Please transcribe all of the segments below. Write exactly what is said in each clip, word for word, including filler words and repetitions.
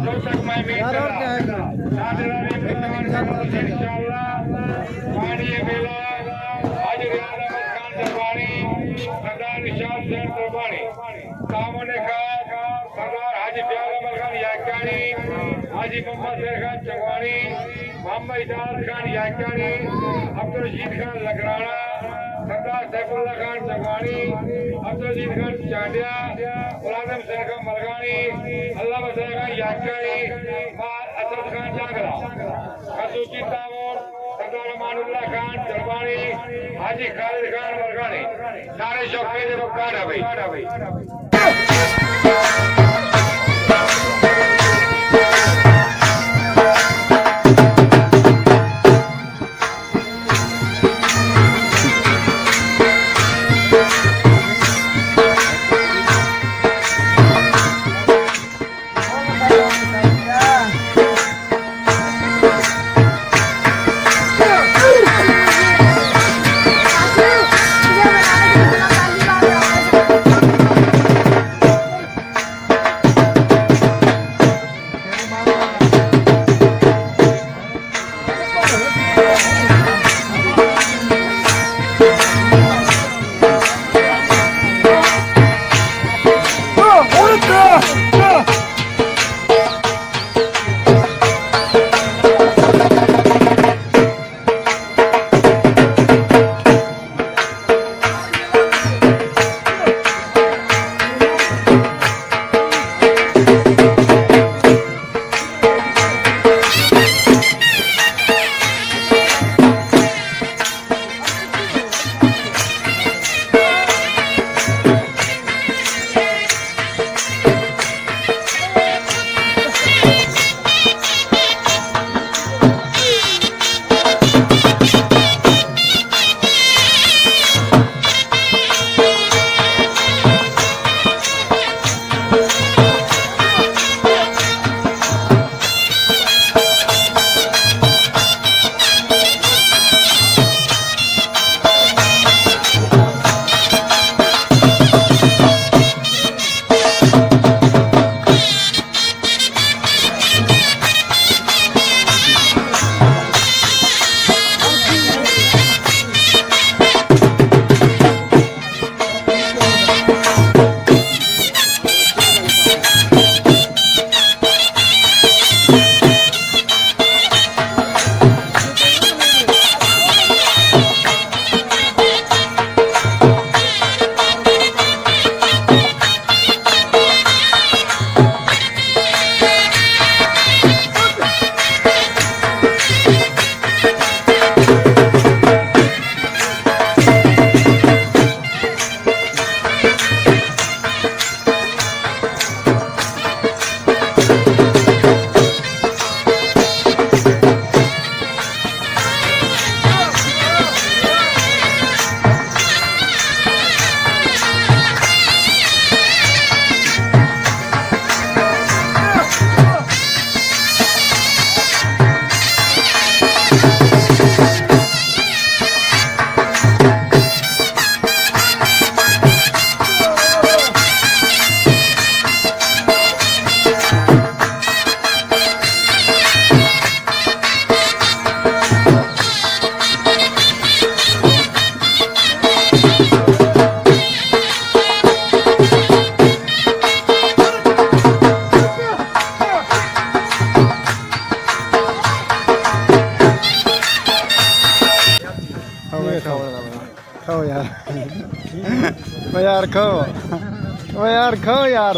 یار، اور کیا ہے؟ انشاءاللہ، پانی میلہ، حاجی ریاض احمد خان درباری، سردار ارشاد حسین درباری، تعاون خاص سردار حاجی فیاض احمد خان یاکانی، حاجی محمد سیر خان چنگوانی، محمد اجاز خان یاکانی، عبدالرشید خان لگرانا، سردار سیف اللہ خان چنگوانی، عبدالرشید خان چانڈیا، غلام حسین خان ملغانی، علامہ حسین خان یاکانی، مار اسد خان جانگڑا۔ خصوصی تعاون سردار امان اللہ خان درباری، حاجی خالد خان مرغانی، سارے شوقیاں دے مکان ہے بھائی۔ کھاؤ یار۔ کھاؤ یار۔ او یار کھاؤ۔ او یار کھاؤ یار۔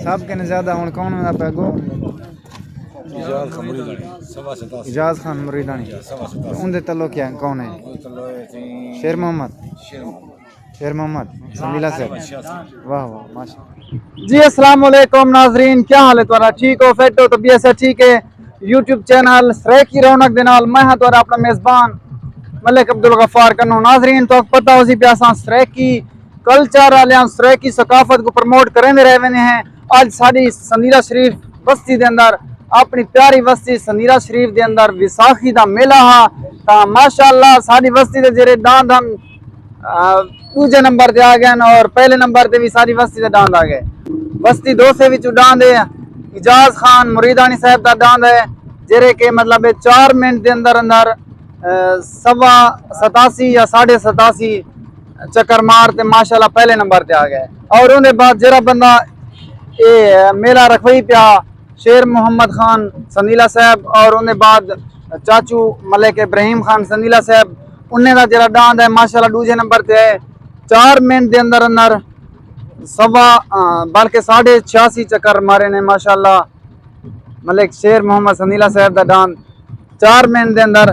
سب کنے زیادہ ہن کون ویندا پیا گو؟ اعجاز خان مریدانی، سوا ستاسی۔ اعجاز خان مریدانی۔ سوا ستاسی۔ اون دے تعلق کیا کون ہے؟ شیر محمد۔ شیر محمد۔ شیر محمد سنگیلا صاحب۔ واہ واہ، ماشاءاللہ۔ جی السلام علیکم ناظرین، کیا حال ہے تہاڈا؟ ٹھیک ہو، فٹ ہو، طبیعت سے ٹھیک ہے؟ یوٹیوب چینل سرائیکی رونق دے نال میں ہاں تہاڈا اپنا میزبان ملک عبدالغفار کنوں۔ ناظرین، تو پتہ ہوسی پیا اساں سرائیکی کلچر آلیاں، سرائیکی ثقافت کو پروموٹ کریندے رہ ویندے ہیں۔ اج ساڈی سنیلا شریف بستی دے اندر، اپنی پیاری بستی سنیلا شریف دے اندر ویساکھی دا میلہ ہا، تاں ماشاءاللہ ساڈی بستی دے جڑے ڈاند ہن، آ، ݙوجھے نمبر تے آ ڳئے ہن اور پہلے نمبر تے وی ساݙی وستی دا ݙاند آ ڳئے۔ وستی دوسے وچوں ݙاند ہے، اعجاز خان مریدانی صاحب دا ݙاند ہے، جیڑھے کہ مطلب ہے چار منٹ دے اندر اندر، آ، سوا ستاسی یا ساݙھے ستاسی چکر مار تے ماشاءاللہ پہلے نمبر تے آ ڳئے۔ اور اوندے بعد جیڑھا بندہ اے میلہ رکھوئی پیا، شیر محمد خان سنیلا صاحب اور اوندے بعد چاچو ملک ابراہیم خان سنیلا صاحب، انہیں دا جیڑھا ݙاند ہے ماشاءاللہ ݙوجھے نمبر تے ہے۔ چار منٹ دے اندر اندر سوا، آ، بلکہ ساݙھے چھیاسی چکر مارے نے ماشاءاللہ ملک شیر محمد سنیلا صاحب دا ݙاند۔ چار منٹ دے اندر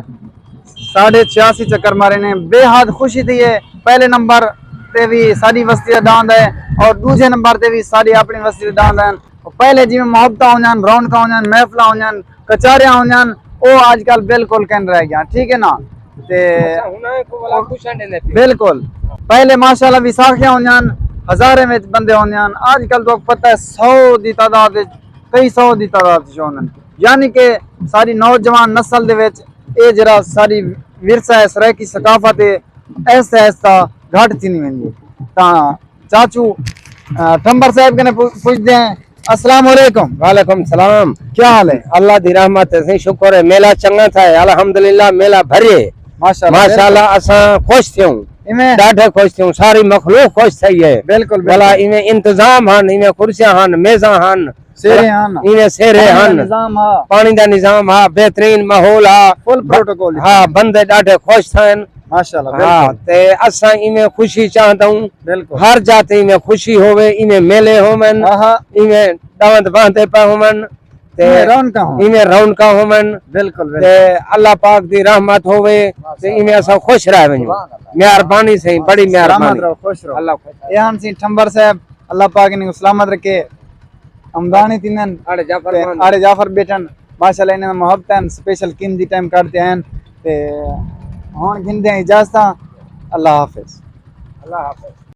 ساݙھے چھیاسی چکر مارے نے، بے حد خوشی تھی ہے۔ پہلے نمبر تے وی ساݙی وستی دا ݙاند ہے اور ݙوجھے نمبر تے وی ساݙی اپݨی وستی دا ݙاند ہے۔ پہلے جیویں محبتاں ہوندیاں ہن، رونقاں ہوندیاں ہن، محفلاں ہوندیاں ہن، کچہریاں ہوندیاں ہن، او اڄ کل بالکل کن رہ ڳیاں، ٹھیک ہے نا؟ تے اچھا، ہݨ ایک والا خوش ہن ݙیندے پئے۔ بالکل۔ پہلے ماشاءاللہ ویساکھیاں ہوندیاں ہن، ہزاریں وچ بندے ہوندے ہن، اڄ کل تو پتہ ہے سو دی تعداد وچ، کئی سو دی تعداد وچ ہوندے ہن۔ یعنی کہ ساری نوجوان نسل دے وچ اے جیڑھا ساری ورثہ ہے، سرائیکی ثقافت ہے، آہستہ آہستہ گھٹ تھیندی ویندی ہے۔ تاں چاچو، آ، ٹھمبر صاحب کنے پو-، پوچھدے ہیں۔ السلام علیکم۔ وعلیکم السلام۔ کیا حال ہے؟ اللہ دی رحمت ہے سائیں، شکر ہے، میلہ چنگا تھیا ہے، الحمدللہ میلہ بھریے۔ ماشاءاللہ، ماشاءاللہ، بالکل۔ اساں خوش تھیوں۔ ایویں؟ ݙاڈھے خوش تھیوں، ساری مخلوق خوش تھی ہے۔ بالکل، بھلا بالکل۔ ایویں انتظام ہن، ایویں کرسیاں ہن، میزاں ہن۔ سیرے ہن۔ ایویں سیرے پاݨی دا ہن۔ نظام ہا۔ پاݨی دا نظام ہا، بہترین ماحول ہا۔ Full protocol. ہا، بندے ݙاڈھے خوش تھئن۔ ماشاءاللہ، ہا، بالکل۔ تے اساں ایویں خوشی چاہندوں۔ بالکل۔ ہر جاہ تے ایویں خوشی ہووے، ایویں میلے ہوون، ہا، ہا۔ ایویں ݙاند ٻاہندے پئے ہوون۔ تے ایویں رونقاں ہوون۔ ایویں رونقاں ہوون۔ بالکل، بالکل۔ تے اللہ پاک دی رحمت ہووے، تے ایویں اساں خوش رہ ونڄوں۔ سبحان اللہ۔ مہربانی سائیں، بڑی سلامت مہربانی۔ رہو، خوش رہو۔ اللہ خوش۔ اے ہن سائیں ٹھمبر صاحب، اللہ پاک انہیں کو سلامت رکھے۔ ہمدانی تھیندن۔ آڑے جعفر تے خان۔ آڑے جعفر ٻیٹھن۔ ماشاءاللہ انہیں محبت ہیں، سپیشل قیمتی ٹائم کڈھدے ہیں۔ تے ہݨ گھندے ہیں اجازتاں۔ اللہ حافظ۔ اللہ حافظ۔